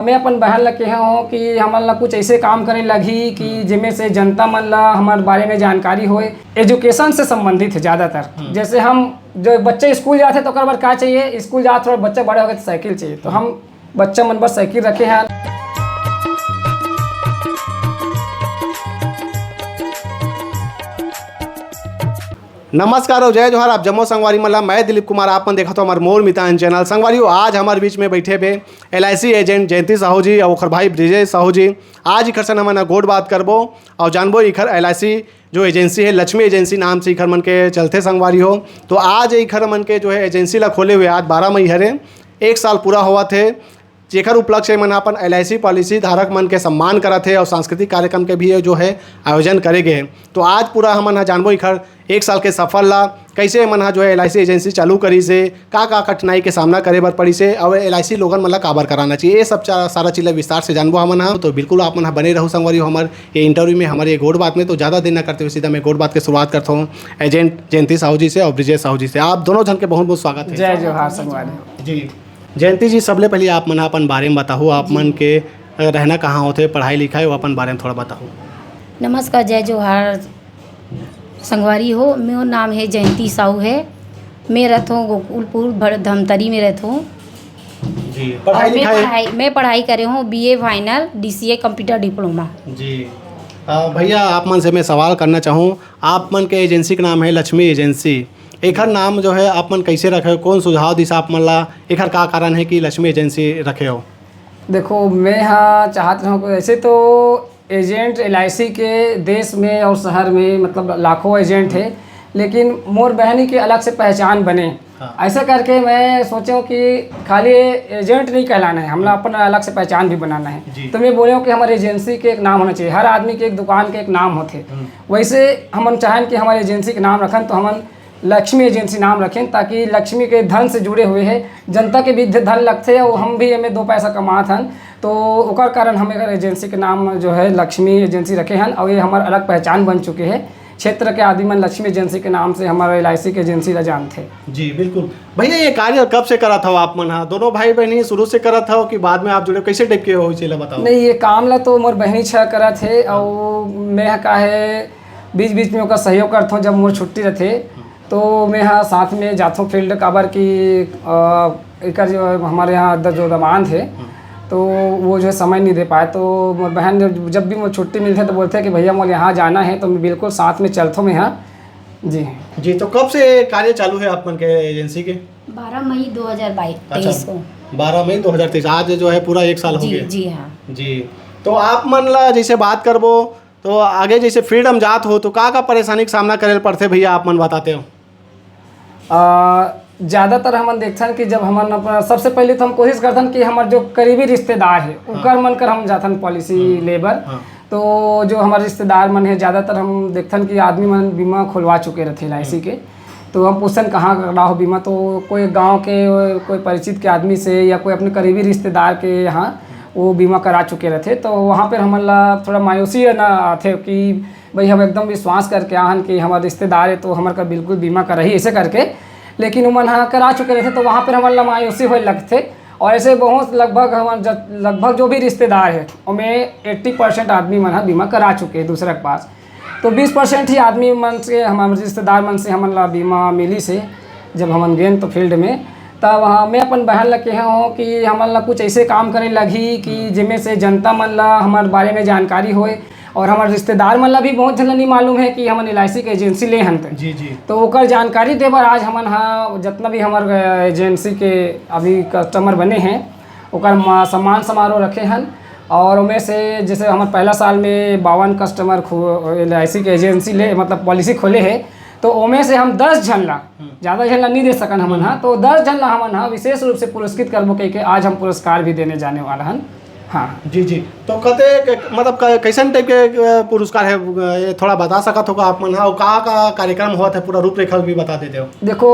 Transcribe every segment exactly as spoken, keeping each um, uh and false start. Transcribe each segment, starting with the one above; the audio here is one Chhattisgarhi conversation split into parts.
मैं अपन बहन ला कहे हूँ कि हमन ला कुछ ऐसे काम करे लगही कि जेमे से जनता मन ला हमारे बारे में जानकारी होए। एजुकेशन से संबंधित है ज़्यादातर। जैसे हम जो बच्चे स्कूल जाते तो ओकर बर का चाहिए, स्कूल जात थोड़ा बच्चा बड़े हो गए तो साइकिल चाहिए, तो हम बच्चा मन बर साइकिल रखे हैं। नमस्कार और जय जोहार, आप जम्मो संगवारी मन ला, मैं दिलीप कुमार, आप मन देखत हो हमार मोर मितान चैनल। संगवारी हो, आज हमारे बीच में बैठे बे एल आई सी एजेंट जयंती साहू जी और ओखर भाई ब्रिजेश साहू जी। आज इखर से हमन ह गोठ बात करबो और जानबो इखर एल आई सी जो एजेंसी है, लक्ष्मी एजेंसी नाम से इखर मन के चलथे संगवारी हो। तो आज इखर मन के जो है एजेंसी ला खोले हुए आज बारह मई हरे, एक साल पूरा होवत हे, जेखर उपलक्ष्य मन अपन एल आई सी पॉलिसी धारक मन के सम्मान करत हे और सांस्कृतिक कार्यक्रम के भी जो है आयोजन करे गए हे। तो आज पूरा हमन ह जानबो इखर एक साल के सफर ला, कैसे मन ह जो है एल आई सी एजेंसी चालू करिस हे, का का कठिनाई के सामना करे बर पड़िस हे और एल आई सी लोगन मन ला काबर कराना चाहिए, ये सब चा-, सारा चीज ला विस्तार से जानबो हमन ह। तो बिल्कुल आप मन ह बने रहू संगवारी हो हमर ये इंटरव्यू में, हमर ये गोठ बात में। तो ज़्यादा देर न करते हुए सीधा मैं गोठ बात के शुरुआत करता हूँ एजेंट जयंती साहू जी से और ब्रिजेश साहू जी से। आप दोनों जन के बहुत बहुत स्वागत है। जय जोहार संगवारी। जी जयंती जी, सबले पहले आप मन ह अपन बारे में बताओ, आप मन के अ, रहना कहाँ होथे, पढ़ाई लिखाई, वो अपन बारे में थोड़ा बताओ। नमस्कार, जय जोहार संगवारी हो, मोर नाम है जयंती साहू है। मैं रहत हूँ गोकुलपुर भड़-, धमतरी में रहत हूँ। जी, और पढ़ाई मैं लिखाई? पढ़ाई, मैं पढ़ाई करे हूँ B A final, D C A computer diploma. जी। अ, भैया, आप मन से मैं सवाल करना चाहूँ, आप मन के एजेंसी के नाम है लक्ष्मी एजेंसी, एखर नाम जो है आप मन कैसे रखे हो, कौन सुझाव दिस आप मन ला, एखर का कारण है कि लक्ष्मी एजेंसी रखे हो? देखो, मैं ह चाहत रहूँ कि ऐसे तो एजेंट एल आई सी के देश में और शहर में मतलब लाखों एजेंट है, लेकिन मोर बहनी के अलग से पहचान बने। हाँ। ऐसा करके मैं सोचूं कि खाली एजेंट नहीं कहलाना है, हमला अपन अलग से पहचान भी बनाना है। जी। तो मैं बोले हूँ कि हमारे एजेंसी के एक नाम होना चाहिए, हर आदमी के एक दुकान के एक नाम होते। हम्म। वैसे हमन चाहें कि हमारे एजेंसी के नाम रखन तो हमन लक्ष्मी एजेंसी नाम रखें, ताकि लक्ष्मी के धन से जुड़े हुए हैं, जनता के भी ध-, धन लगथे और हम भी एमे दो पैसा कमात हन, तो ओकर कारण हम एकर एजेंसी के नाम जो है लक्ष्मी एजेंसी रखे हन और ये हमार अलग पहचान बन चुके हैं। क्षेत्र के आदमी मन लक्ष्मी एजेंसी के नाम से हमारे एल आई सी के एजेंसी ला जानथे। जी बिल्कुल। भैया, ये कार्य कब से करत हव आप मन हा? दोनों भाई बहन ही शुरू से करत हव कि बाद में आप जुड़े, कैसे टाइप के हो, इसे ला बताओ। नहीं, ये काम ला तो मोर बहनी छह करत है और मैं हा का है बीच बीच में ओकर सहयोग करथों, जब मोर छुट्टी रथे तो मैं हा साथ में जाथों फील्ड, काबर कि अ, एकर जो हमारे यहाँ द-, जो दमांद है तो वो जो है समय नहीं दे पाए, तो मोर बहन जब, जब भी मोर छुट्टी मिलथे तो बोलथे कि भैया मोर यहाँ जाना है, तो मैं बिल्कुल साथ में चलथों मैं हा। जी। जी, तो कब से कार्य चालू है आप मन के एजेंसी के? बारह मई दो हज़ार बाईस, अच्छा, तेईस को। बारह मई दो हज़ार तेईस, आज जो है पूरा एक साल हो जी, गया। जी हाँ। जी, तो आप मन ला जैसे बात करबो तो आगे जैसे फील्ड हम जात हो तो का का परेशानी के सामना करे ल पड़थे भैया, आप मन बताते हो? आ, ज़्यादातर हमन देखथन कि जब हमन अपन, सबसे पहले तो हम कोशिश करथन कि हमर जो करीबी रिश्तेदार है, हाँ। ओकर मन कर हम जाथन पॉलिसी हम्म। ले बर। हाँ। तो जो हमारे रिश्तेदार मन है, ज़्यादातर हम देखथन कि आदमी मन बीमा खुलवा चुके रहथे एल आई सी हम्म। के। तो हम पूछथन, "कहाँ करा हो बीमा?" तो कोई गांव के, कोई परिचित के आदमी से या कोई अपने करीबी रिश्तेदार के यहाँ वो बीमा करा चुके रहथे। तो वहाँ पर हमन ला थोड़ा मायूसी ना आथे कि भाई, हम एकदम विश्वास करके आहन कि हमर रिश्तेदार है तो हमर का बिल्कुल बीमा करही, ऐसे करके। लेकिन उमन ह करा चुके रहथे तो वहाँ पर हमन ला मायूसी होए लगथे। और ऐसे बहुत लगभग हमर जत-, लगभग जो भी रिश्तेदार है ओमे एट्टी परसेंट आदमी मन ह बीमा करा चुके हैं दूसरा के पास। तो बीस परसेंट ही आदमी मन से, हमर रिश्तेदार मन से हमन ला बीमा मिलिस हे। जब हमन गेन तो फील्ड में, तब हाँ, मैं अपन बहन ला कहे हूँ कि हमन ला कुछ ऐसे काम करे लगही कि जेमे से जनता मन ला हमर बारे में जानकारी होए और हमर रिश्तेदार मन ला भी बहुत झन ला नहीं मालूम है कि हमन एल आई सी के एजेंसी ले हन। जी, जी। तो ओकर जानकारी दे बर आज हमन हा जितना भी हमर, अ, एजेंसी के अभी कस्टमर बने हैं, ओकर मा-, सम्मान समारोह रखे हन। और ओमे से जैसे हमर पहला साल में बावन कस्टमर खु-, एल आई सी के एजेंसी ले, मतलब, पॉलिसी खोले है, तो ओमे से हम दस झन ला, हम्म। ज़्यादा झन ला नहीं दे सकन हमन हा, तो दस झन ला हमन हा विशेष रूप से पुरस्कृत करबो कह के आज हम पुरस्कार भी देने जाने वाला हन। हाँ। जी, जी। तो कते क-, मतलब, क-, कैसन टाइप के, अ, पुरस्कार है, अ, ये थोड़ा बता सकत हो का आप मन हा? और का, का कार्यक्रम होत है, पूरा रूपरेखा भी बता देते हो। देखो,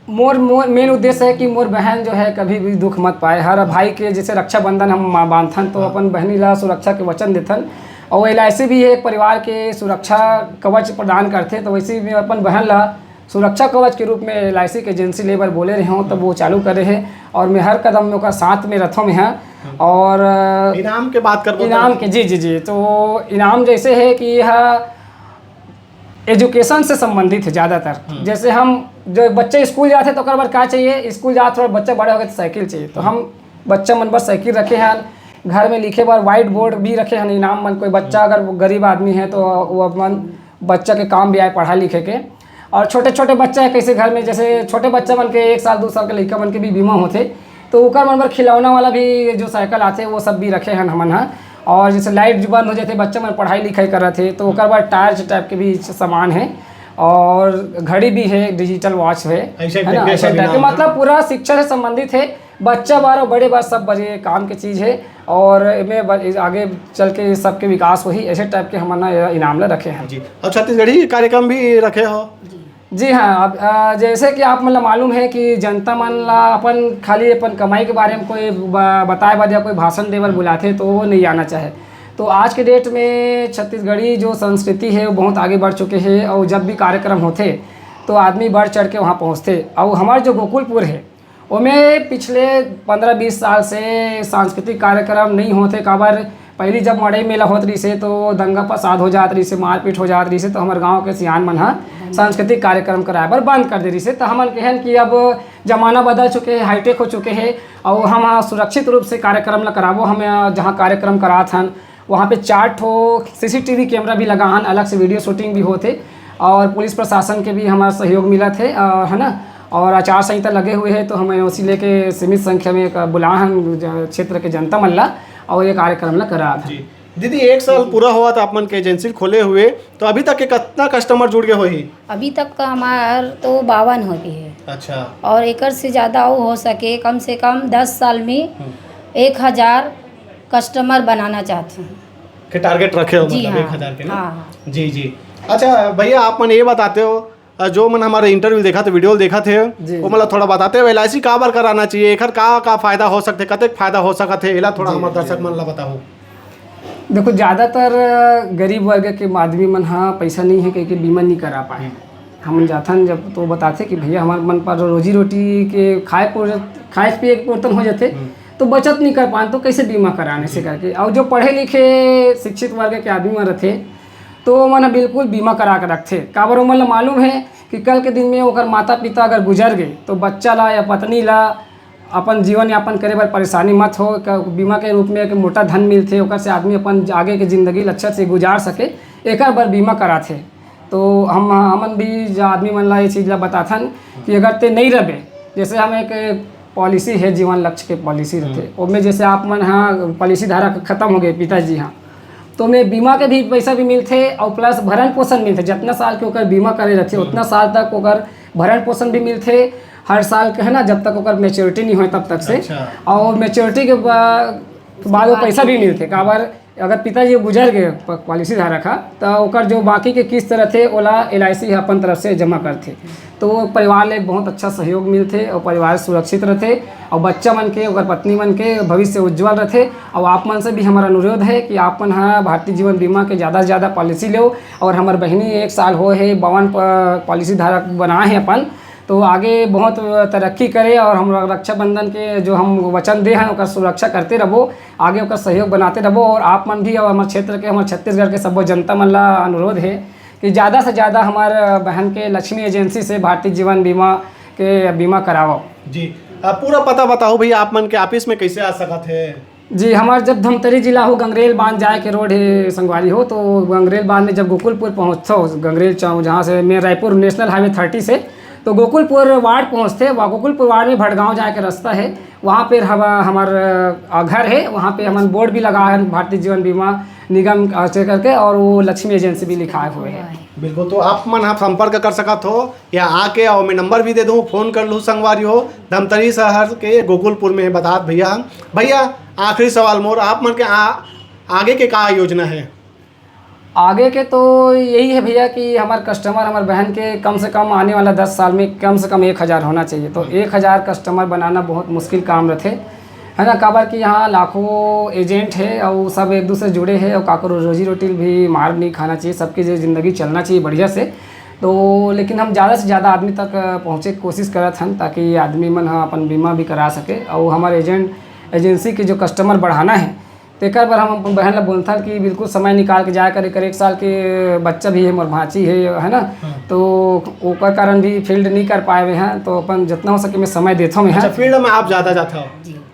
मोर, मोर मेन उद्देश्य है कि मोर बहन जो है कभी भी दुख मत पाए। हर भाई के जैसे रक्षाबंधन हम मा-, बांधथन तो हाँ। अपन बहनी ला सुरक्षा के वचन देथन। और एल आई सी भी एक परिवार के सुरक्षा कवच प्रदान करथे, तो वैसे भी अपन बहन ला सुरक्षा कवच के रूप में एल आई सी के एजेंसी ले बर बोले रहे हों, तब वो चालू करे है। और मैं हर कदम में ओकर साथ में रथों में हाँ। और, अ, इनाम के बात करबो इनाम त के, जी, जी, जी। तो इनाम जैसे है कि यह एजुकेशन से संबंधित है ज़्यादातर। हम्म। जैसे हम, जो बच्चे स्कूल जाते तो ओकर बर का चाहिए, स्कूल जात थोड़ा बच्चा बड़े हो गए तो साइकिल चाहिए, तो हम बच्चा मन बर साइकिल रखे हैं, घर में लिखे बर व्हाइट बोर्ड भी रखे हैं, इनाम मन। कोई बच्चा अगर वो गरीब आदमी है तो वो अपन बच्चा के काम भी आए पढ़ाई लिखे के। और छोटे छोटे बच्चा है, कैसे घर में जैसे छोटे बच्चा मन के एक साल दो साल के लइका मन के भी बीमा होते, तो ओकर मन बर खिलौना वाला भी जो साइकिल आते, वो सब भी रखे हैं हमन ह। और जैसे लाइट जो बंद हो जाते, बच्चा मन पढ़ाई लिखाई करत है, तो ओकर बर टार्च टाइप के भी सामान है, और घड़ी भी है, डिजिटल वॉच है, ऐसे है ना, टाइप के ऐसे सब टाइप के, इनाम है। मतलब पूरा शिक्षा से संबंधित है, बच्चा बर और बड़े बर सब बर ये काम के चीज़ है। और एमे ब-, आगे चल के सबके विकास होही, ऐसे टाइप के हमन ह ये इनाम ला रखे हैं। जी, और छत्तीसगढ़ी कार्यक्रम भी रखे हो? जी हाँ, अब, अ, जैसे कि आप मन ला मालूम है कि जनता मन ला अपन, खाली अपन कमाई के बारे में कोई ब-, बताए बर या कोई भाषण दे बर बुलाथे तो वो नहीं आना चाहे। तो आज के डेट में छत्तीसगढ़ी जो संस्कृति है वो बहुत आगे बढ़ चुके है, और जब भी कार्यक्रम होथे तो आदमी बढ़ चढ़ के वहाँ पहुँचथे। और हमार जो गोकुलपुर है, ओमे पिछले पंद्रह बीस साल से सांस्कृतिक कार्यक्रम नहीं होथे, काबर पहली जब मड़ई मेला होत रहिसे तो दंगा फसाद हो जात रहिसे, मारपीट हो जात रहिसे, तो हमर गांव के सियान मन ह सांस्कृतिक कार्यक्रम कराए बर बंद कर दे रहिसे। तो हमन कहन कि अब जमाना बदल चुके हे, हाईटेक हो चुके हे, और हम ह सुरक्षित रूप से कार्यक्रम ला कराबो। हम जहाँ कार्यक्रम करात हन वहाँ पे चार ठो सीसीटीवी कैमरा भी लगा हन, अलग से वीडियो शूटिंग भी होथे और पुलिस प्रशासन के भी हमारा सहयोग मिलत हे, अ, है ना। और आचार संहिता लगे हुए है, तो हम एनओसी लेके सीमित संख्या में एक बुलाए हन ज-, क्षेत्र के जनता मन ला और ये कार्यक्रम ला करात हन। जी। दीदी, एक साल पूरा होवत आप मन के एजेंसी खोले हुए, तो अभी तक के कितना कस्टमर जुड़ गए होही? अभी तक का हमार तो बावन हो गए है। अच्छा। और एकर से ज़्यादा वो हो सके, कम से कम दस साल में हम्म। एक हज़ार कस्टमर बनाना चाहते हैं। के टारगेट रखे हो, जी मतलब हाँ, एक हज़ार के ना? हाँ, हाँ। जी, जी। अच्छा भैया, आप मन ये बताते हो, अ, जो मन हमारे इंटरव्यू देखत हे, वीडियो देखत हे, जी, वो जी। मतलब थोड़ा बताते हो, एलआईसी काबर कराना चाहिए, एकर का, का फायदा हो सकथे, कतेक फायदा हो सकत हे, एला थोड़ा जी, हमारे जी। दर्शक मन ला बताओ। देखो, ज़्यादातर गरीब वर्ग के आदमी मन ह पैसा नहीं है कह के बीमा नहीं करा पाए। हम्म। हमन जाथन जब तो बताथे कि भैया हमारे मन पर रोजी रोटी के खाए पुर-, खाए पिए के पुरतन हो जाथे, हम्म। तो बचत नहीं कर पान तो कैसे बीमा कराने से जी। करके। और जो पढ़े लिखे शिक्षित वर्ग के आदमी मन रथे, तो ओमन ह बिल्कुल बीमा करा के रखथे। काबर ओमन ल मालूम हे कि कल के दिन में ओकर माता-पिता अगर गुजर गे, तो बच्चा ला या पत्नी ला अपन जीवन यापन करे बर परेशानी मत हो। क-, बीमा के रूप में एक मोटा धन मिलथे, ओकर से आदमी अपन आगे के जिंदगी ल अच्छा से गुजार सके, एकर बर बीमा कराथे। तो हम, हमन भी ज-, आदमी मन ला ये चीज़ ला बताथन कि अगर ते नइ रबे, जैसे हम एक पॉलिसी हे, जीवन लक्ष्य के पॉलिसी रथे, हम्म। ओमे जैसे आप मन ह पॉलिसी धारक खत्म हो गए पिताजी ह, तो ओमे बीमा के भी पैसा भी मिलथे और प्लस भरण पोषण मिलथे। जितना साल के ओकर बीमा करे रथे, हम्म। उतना साल तक ओकर भरण पोषण भी मिलथे हर साल के, है ना, जब तक ओकर मैच्योरिटी नहीं होए तब तक से। अच्छा। और मैच्योरिटी के बा-, बाद वो पैसा भी मिलथे। काबर अगर पिताजी गुजर गए प-, पॉलिसी धारक ह, त ओकर जो बाकी के किस्त रथे, ओला एलआईसी ह अपन तरफ से जमा करथे। तो वो परिवार ले एक बहुत अच्छा सहयोग मिलथे और परिवार सुरक्षित रथे और बच्चा मन के, ओकर पत्नी मन के भविष्य उज्जवल रथे। और आप मन से भी हमारा अनुरोध है कि आप मन ह भारतीय जीवन बीमा के ज़्यादा से ज़्यादा पॉलिसी लेव और हमर बहिनी एक साल होए हे बावन प-, पॉलिसी धारक बनाए हे अपन, तो आगे बहुत तरक्की करे और हम रक्षाबंधन के जो हम वचन दे हैं, ओकर सुरक्षा करते रहबो, आगे ओकर सहयोग बनाते रहबो। और आप मन भी और हमर क्षेत्र के, हमर छत्तीसगढ़ के सब्बो जनता मन ला अनुरोध है कि ज़्यादा से ज़्यादा हमर बहन के लक्ष्मी एजेंसी से भारतीय जीवन बीमा के बीमा करावो। जी, आ, पूरा पता बताओ भैया, आप मन के ऑफिस में कैसे आ सकत है? जी, हमार जब धमतरी जिला हो, गंगरेल बांध जाए के रोड है संगवारी हो, तो गंगरेल बांध में जब गोकुलपुर पहुँचथो, गंगरेल चौक, जहाँ से main Raipur national highway thirty से, तो गोकुलपुर वार्ड पहुँचथे। वहाँ गोकुलपुर वार्ड में भटगांव जाए के रास्ता है, वहाँ पे हम, हमार, अ, घर है, वहाँ पे हमन बोर्ड भी लगा है भारतीय जीवन बीमा निगम, अ, से करके, और वो लक्ष्मी एजेंसी भी लिखाए हुए है। बिल्कुल, तो आप मन आप संपर्क कर सकत हो या आके, और मैं नंबर भी दे दूँ, फोन कर लूँ संगवारी हो। धमतरी शहर के गोकुलपुर में बतात भैया हम। भैया, आखिरी सवाल मोर, आप मन के आ, आगे के का योजना है? आगे के तो यही है भैया कि हमार कस्टमर, हमार बहन के कम से कम आने वाला दस साल में कम से कम एक हज़ार होना चाहिए। तो एक हज़ार कस्टमर बनाना बहुत मुश्किल काम रथे, है ना, काबर कि यहाँ लाखों एजेंट है और सब एक दूसरे जुड़े हैं और काकरो रोजी रोटी भी मार नहीं खाना चाहिए, सबकी जे जिंदगी चलना चाहिए बढ़िया से। तो लेकिन हम ज़्यादा से ज़्यादा आदमी तक पहुँचे के कोशिश करत हन, ताकि आदमी मन ह अपन बीमा भी करा सके। और हमारे एजेंट एजेंसी के जो कस्टमर बढ़ाना है, तेकर बर हम अपन बहन ला बोलथन कि बिल्कुल समय निकाल के जाया कर, एकर एक साल के बच्चा भी है, मोर भांची है, है ना। तो ओकर कारण भी फील्ड नहीं कर पाए हुए हैं, तो अपन जितना हो सके मैं समय देता हूँ मैं। अच्छा, फील्ड में आप ज्यादा जाता हो?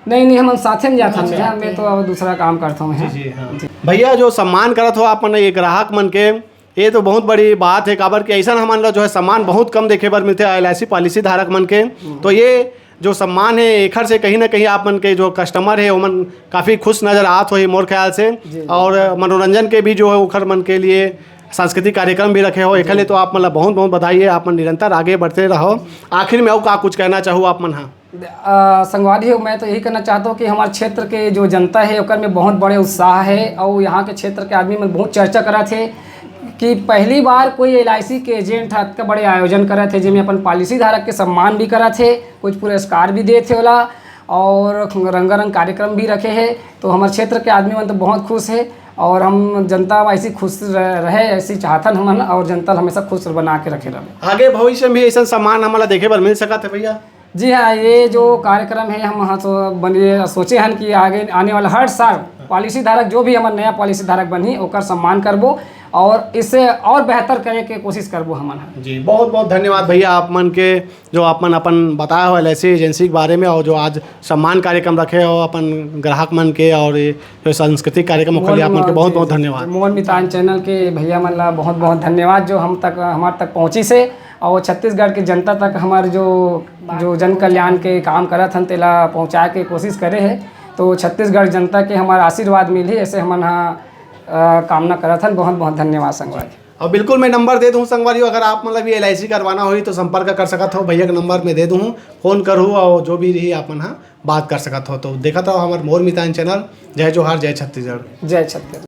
नहीं नहीं, हम साथे में जाता हूँ मैं, मैं तो अब दूसरा काम करता हूँ मैं। जी हाँ। भैया, जो सम्मान करत हो आप मन ये ग्राहक मन के, ये तो बहुत बड़ी बात है, काबर कि ऐसा हमन ला जो है सम्मान बहुत कम देखे बर मिलथे एल आई सी पॉलिसी धारक मन के। तो ये जो सम्मान है, एखर से कहीं ना कहीं आप मन के जो कस्टमर है, ओमन काफी खुश नजर आत होही मोर ख्याल से। और मनोरंजन के भी जो है ओखर मन के लिए सांस्कृतिक कार्यक्रम भी रखे हो, एखर लिए तो आप मन ला बहुत बहुत बधाई है। आप मन निरंतर आगे बढ़ते रहो। आखिर में अउ का कुछ कहना चाहू आप मन? हाँ। संगवारी हो, मैं तो यही कहना चाहता हूँ कि हमारे क्षेत्र के जो जनता है ओकर में बहुत बड़े उत्साह है और यहाँ के क्षेत्र के आदमी मन बहुत चर्चा करत हे कि पहली बार कोई एल आई सी के एजेंट ह अतका बड़े आयोजन करत हे, जेमे अपन पॉलिसी धारक के सम्मान भी करत हे, कुछ पुरस्कार भी देत हे ओला और रंगारंग कार्यक्रम भी रखे हे। तो हमारे क्षेत्र के आदमी मन तो बहुत खुश है और हम जनता ऐसी खुश रहे, ऐसी चाहथन हमन और जनता हमेशा खुश बना के रखे रहे। आगे भविष्य में भी ऐसा सम्मान हमला देखे बर मिल सकत है भैया? जी हाँ, ये जो कार्यक्रम है हम हाँ तो बनिए सोचे हन कि आगे आने वाला हर साल पॉलिसी धारक जो भी हमारे नया पॉलिसी धारक बनही ओकर सम्मान करबो और इससे और बेहतर करे के कोशिश करबो हमन। जी, बहुत बहुत धन्यवाद भैया आप मन के, जो आप मन अपन बताया हो एल आई सी एजेंसी के बारे में और जो आज सम्मान कार्यक्रम रखे हो अपन ग्राहक मन के और जो सांस्कृतिक कार्यक्रम ओखर लिए आप मन के बहुत बहुत धन्यवाद। मोर मितान चैनल के भैया मन ला बहुत बहुत धन्यवाद जो हम तक हमारे तक पहुँची से और छत्तीसगढ़ के जनता तक हमारे जो जो जन कल्याण के काम करत हन तेला पहुँचाए के कोशिश करे है। तो छत्तीसगढ़ जनता के हमारा आशीर्वाद मिली, ऐसे हमन हा कामना करत हन। बहुत बहुत धन्यवाद संगवारी। और बिल्कुल मैं नंबर दे दूँ संगवारी, अगर आप मतलब ये एल आई सी करवाना होही तो संपर्क कर सकत हो, भैया के नंबर मैं दे दूँ, फोन करू और जो भी रही आप मन हा बात कर सकत हो। तो देखत रहो हमारे मोर मितान चैनल। जय जोहार, जय छत्तीसगढ़। जय छत्तीसगढ़।